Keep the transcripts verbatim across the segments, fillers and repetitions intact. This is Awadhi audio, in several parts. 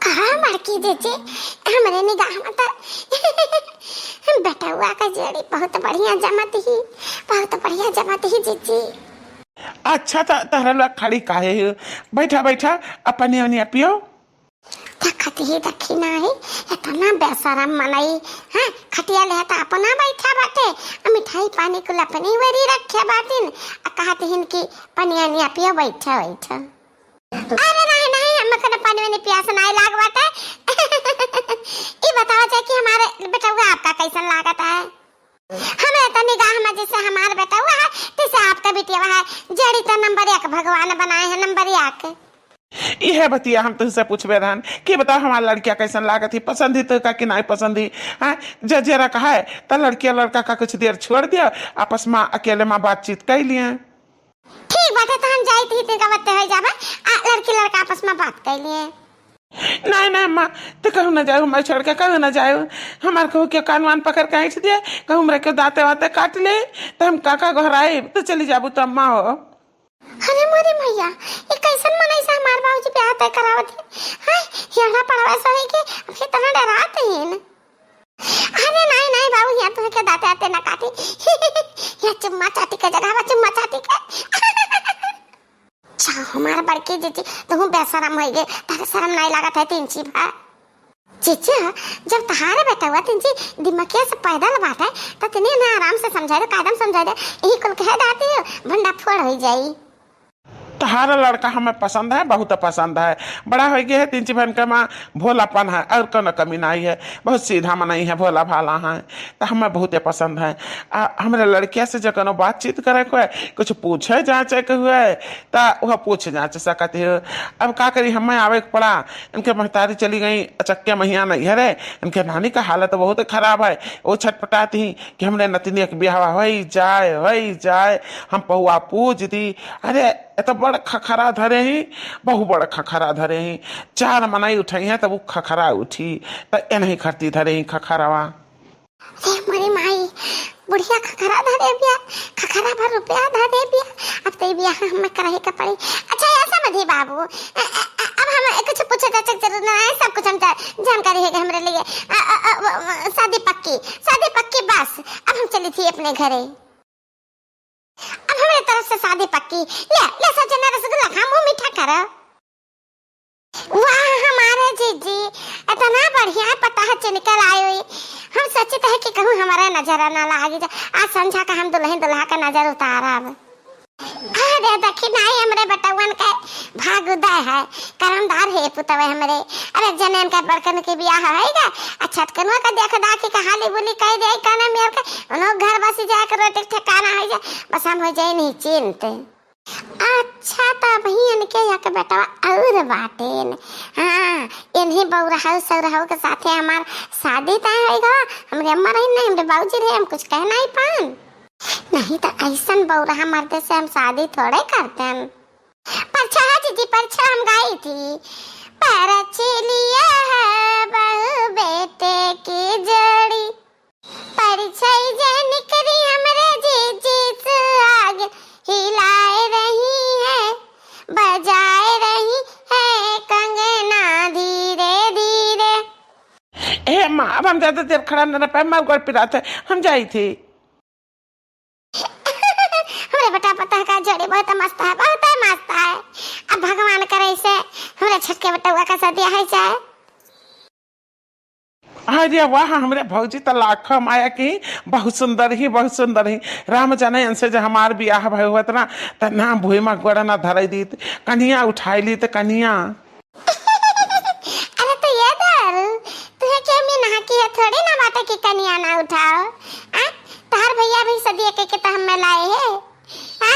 कहाँ बड़की जीजी, हमरे निगाह में तो बेटउआ का जोड़ी बहुत बढ़िया जमत ही, बहुत बढ़िया जमत ही जीजी। अच्छा, त-, तहरा लोग खड़ी काहे हो? बैठा, बैठा, अब पनिया वनिया पियो। देखत ही देखी नाही, इतना बेशरम मनई, हाँ, खटिया लेहे त अपना बैठा बाटे, आ मिठाई पानी कुल अपनी वरी रखे बाटिन, आ कहत हिन कि पनिया वनिया पियो, बैठा, बैठा। अरे नहीं, नहीं, हमका न पानी वानी प्यास नहीं लाग बाटे। ई बतावा जाए कि हमारे बेटउआ आपका कैसन लागत है? हमें तो निगाह में जैसे हमार बेटउआ है, तैसे आपका बिटिया है। जोड़ी तो नंबर एक भगवान बनाए हैं, नंबर एक। इहे बतिया हम तुझसे पूछबे रहन कि बताओ, हमार लड़किया कैसन लागत ही, पसंद ही तो का कि नहीं पसंद ही? हाँ, जजेरा का है, तो लड़किया लड़का का कुछ देर छोड़ दिया, आपस में अकेले में बातचीत कर लिए। ठीक बाटे, तो हम जाइत ही, तिनका बत्ते हो जाबे, आ लड़की लड़का आपस में बात कर लिए। नहीं, नहीं अम्मा, तो कहूँ ना जाऊ, मैं छोड़ के कहूँ ना जाऊ। हमार कहूँ के कान वान पकड़ के ऐंठ दिए, कहूँ हमरा के दाँते वाते काट ले, तो हम काका घराई, तो चली जाबू तो अम्मा हो। अरे मोरी मैया, ये कैसन मनई से हमार बाबूजी ब्याह तय करावत है? हाय, हेड़ा पड़वा सही के, अब इतना डरात हैं। अरे नाई, नाई बाबू, यहाँ तुहे के दाँते आते ना काटी। यहाँ चुम्मा चाटी के जगह बा, चुम्मा चाटी के। अच्छा, हमार बड़की जीजी, तुहूँ बेशरम होई गए, तारे शरम नाई लागत है तीन ची भा। जीजी, जब तहारे बेटवा तीन ची दिमागिया से पैदल बाटे, तो तनी ना आराम से समझाई दे, कायदम समझाई दे। यही कुल कह दाती हो, भंडा फोड़ होई जाई। तहारा लड़का हमें पसंद है, बहुत पसंद है। बड़ा हो गया है, तीन ची बहन का माँ भोलापन है और कोनो कमी नहीं है। बहुत सीधा मनई है, भोला भाला है, तो हमें बहुते पसंद है। आ, हमरे लड़किया से जो कोनो बातचीत करे के हुए, कुछ पूछे जाँचे के हुए, तो वह पूछ जाँच सकत हो। अब का करी, हमें आवे के पड़ा, इनके महतारी चली गई अचक्के महिया नैहरे। इनके नानी का हालत बहुत खराब है, वो छटपटाती कि हमरे नतनिया के बियाह होई जाए, होई जाए, हम पहुआ पूज दी। अरे, ए तो बड़ खखरा धरे ही, बहु बड़ खखरा धरे ही। चार मनई उठई हैं तब उ खखरा उठी, त ए नहीं खरती धरे ही खखरवा। रे मोरी माई, बुढ़िया खखरा धरे बिया, खखरा भर रुपया धरे बिया। अब तो ये बियाह हमें करही के पड़ी। अच्छा, या समधी बाबू, अ, अ, अ, अब हम कुछ पूछे जाचे के जरूरत ना है, सब कुछ हम जा-, जानकारी है कि हमरे लिए। अ, अ, अ, व-, व-, शादी पक्की, शादी पक्की बस। अब हम चली थी अपने घरे। अब हमरे तरफ से शादी पक्की। ले, ले सजना रसगुल्ला खा, मुँह मीठा कर। वाह हमारे जीजी, इतना बढ़िया पता है चुन के लाई हुई। हम सोचित है कि कहूँ हमारा नजर ना लागी जा। आज संझा का हम दुल्हन दुल्हा का नजर उतारब। अरे देखी नाई, हमरे बेटवन के भाग उदय है, करमदार है पुतवे हमरे। अब एक जने इनका बड़कन के बियाह होइगा, आ छटकनुआ का देख दा कि कहाली बुली कह दे, काना मेल के, उन्हों घर बसी जाए के रोटी ठिकाना हो जाए, बस हम हो जाए निश्चिंत। अच्छा, त अबही इनके एक बेटवा और बाटेन। हाँ, इन्हीं बौरहऊ सौरहऊ के साथे हमार शादी तय होइगा। हमरे अम्मा रही नहीं, हमरे बाबूजी रहे, हम कुछ कह नहीं पान। नहीं त ऐसन बौरहा मर्दे से हम शादी थोड़े करतेन। परछा है जीजी, परछा हम गाई थी। परछ लिया है बहू बेटे की जोड़ी, परछाई जैन करी हमरे जीजी सुहाग हिलाए रही है, बजाए रही है कंगना धीरे धीरे। ए माँ, अब हम ज्यादा देर खड़ा न रह पाए, हमार गोड़ पिरात है, हम जाई थी। हमरे बेटा पता है का जोड़ी बहुत मस्त है, बहुत है मस्त है। अब भगवान करे से हमरे छोटके बेटवा का शादी है जाए। अरे वाह, हमरे भौजी त लाखों माया की, बहुत सुंदर ही, बहुत सुंदर ही। राम जाने इनसे जो हमार बियाह भय हुआ था ना, त ना भुई मा गोड़ ना धराई दीत, कनिया उठाई लीत, कनिया। अरे तो ये दारू, तुहे के में नहा की है थोड़ी ना बाटे कि कनिया ना उठाओ। आ? तहार भैया भी सदिया के, के त हमें लाए है। आ?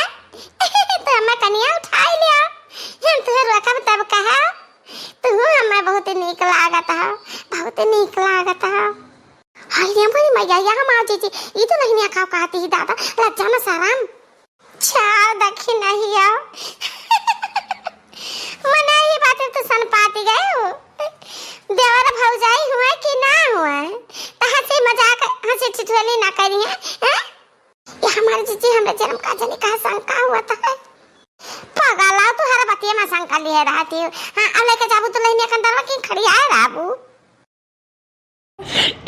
तो हमें कनिया उठाई लिया। हम तुहे रोकब तब कहा। तू हमें बहुत नीक लागत है, बहुत नीक लागत है। हाय रे मोरी मैया, या हमार जीजी, ई तो नहीं खाओ कहती ही दादा, लज्जा में शरम। छाव दखी नहीं आओ। मना ये बात तो सन पाती गए हो। देवर भौजाई हुआ कि ना हुआ, तो हंसी मजाक, हंसी ठिठोली ना करी है, हैं? ये हमार जीजी हमरे जन्म का जनी का शंका हुआ था। पगला, तू हर बतिया में शंका लिए रहती हो। हाँ, अब लेके जाबू दुल्हनिया के अंदर की खड़िया है बाबू।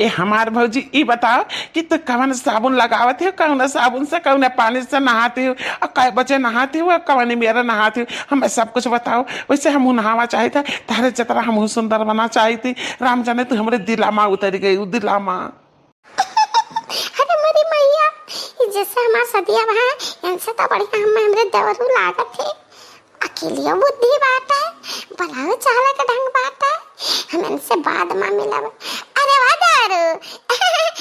ए हमार भौजी, ई बताओ कि तू कवन साबुन लगावत हो, कौन साबुन से, कौन पानी से नहाती हो, और कै बजे नहाती हो, कवन मेरा नहाती हो, हमें सब कुछ बताओ। वैसे हमहू नहावा चाहित है, तारे जतरा हमहू सुंदर बना चाहित ही। राम जाने तू हमरे दिला मा उतरी गई, उ दिला मा। अरे मोरी मैया, ई जैसे हमार सदिया बा, इनसे तो बढ़िया हम हमरे देवरू लागत है। अकेलियो बुद्धि बाटे, ब्लाउज चहले के ढंग बाटे, हम इनसे बाद मा मिलब। अरे वाह देवरू,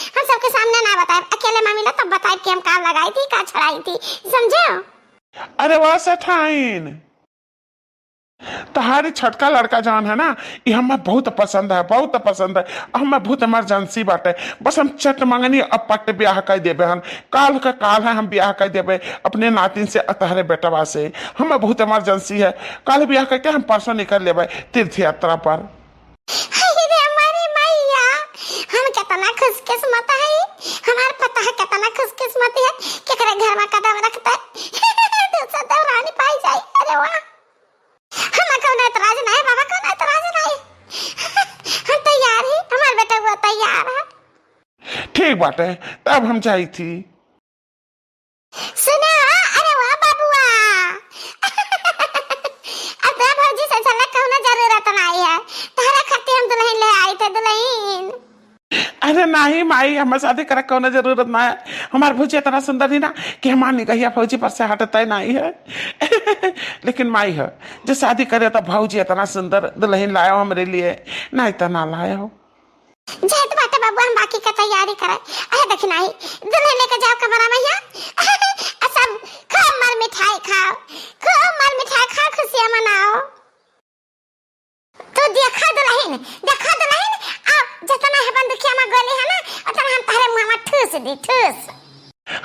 हम सबके सामने ना बताएब, अकेले मा मिलब तब बताएब कि हम का लगाई थी, का छड़ाई थी, समझे? अरे वाह सेठाइन, तहारी छोटका लड़का जौन है ना, ये हमें बहुत पसंद है, बहुत पसंद है। हमें बहुत इमरजेंसी बाटे, बस हम चट मंगनी और पट ब्याह कर देबे हन। काल का काल है, हम ब्याह कर देबे अपने नातिन से और तहरे बेटवा से। हमें बहुत इमरजेंसी है, काल ब्याह करके हम परसों निकल लेबे तीर्थ यात्रा पर। हाय रे हमारी मैया, हम कितना खुशकिस्मत है, हमार पता है कितना खुशकिस्मत है, केकरे घर मा कदम रखते दूसरा देवरानी पाई जाई। अरे वाह, हम कौनो एतराज नहीं बाबा, कौनो एतराज नहीं। हम तैयार ही, हमार बेटा हुआ तैयार है। ठीक बाटे, तब हम जाई थी। सुना, अरे वाह बाबुआ, अपना भौजी से झलक कौनो जरूरत नहीं है, तहरा खातिर हम दुल्हन ले आई थे, दुल्हन। अरे नहीं माई, हमें शादी करे कौनो जरूरत ना है। हमार भौजी इतना सुंदर ही ना कि हमार निगहिया भौजी पर से हटते नहीं है। लेकिन माई है, जो शादी करे तो भौजी इतना सुंदर दुल्हन लायो हमरे लिए, नहीं तो ना लायो। जात बाटे बाबू, हम बाकी का तैयारी करे। अरे देखी नहीं, दुल्हन लेके जाओ कमरा में यहाँ। आ सब खूब मर मिठाई खाओ, खूब मर मिठाई खाओ, खुशियाँ मनाओ। तू देखा दुल्हन, देखा दुल्हन, आ जितना है बंदूकिया में गोली है ना, उतना हम तहरे मुँह में ठूस दी, ठूस।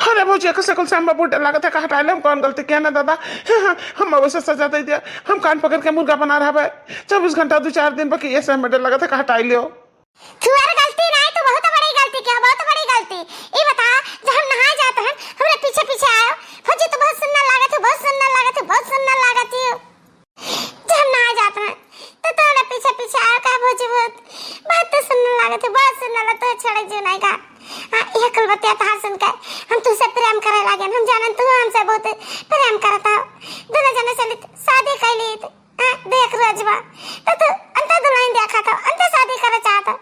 अरे भौजी, एक से कुल से हम बहुत डर लागत है, का हटाई ले, हम कौन गलती किया ना दादा। हम वैसे सजा दे दिया, हम कान पकड़ के मुर्गा बना रहा है। चौबीस घंटा दो चार दिन बाकी, ऐसे हमें डर लागत है, का हटाई लियो। तू अरे गलती नहीं, तू बहुत बड़ी गलती किया, बहुत बड़ी गलती। ई बता, जब हम नहाए जाते हैं, हमरे पीछे पीछे आयो, भौजी तू बहुत सुंदर लागत है, बहुत सुंदर लागत है, बहुत सुंदर लागत है। जब हम नहाए जाते हैं, तो तोरे पीछे पीछे आयो का भौजी, बहुत, बहुत तू सुंदर लागत है, बहुत सुंदर लागत है, छोड़े जीव नहीं का। हाँ, यह कुल बतिया तहार सुन के हम तुझसे प्रेम करे लागे, हम जानन तू हमसे बहुत प्रेम करता हो। दोनों जने चलित शादी कर ली। हाँ, देख रजवा, तो तू अंतर दुल्हन देखा था, अंतर शादी करे चाहता,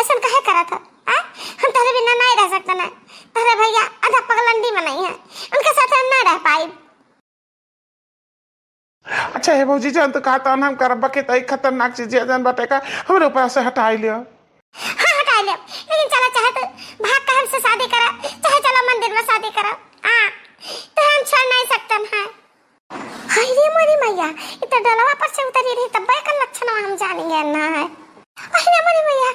ऐसा काहे करत हो? हाँ, हम तोहरे बिना नहीं रह सकते ना, तोहरे भैया आधा पगलंडी में नहीं है, उनके साथ हम ना रह पाई। अच्छा हे भौजी, जान तो कहता हम करब के तई खतरनाक चीज है, जान बाटे का, हमरे ऊपर से हटाई लियो। हाँ, हटाई लियो, लेकिन चला चाहे तो भाग के हमसे शादी करा, चाहे चला मंदिर में शादी करा। हाँ, तो हम छोड़ नहीं सकते हैं। हाय रे मोरी मैया, इ तो डलवा पर से उतरी रही, तब एकर लक्षण हम जानेंगे ना है। हाय रे मोरी मैया,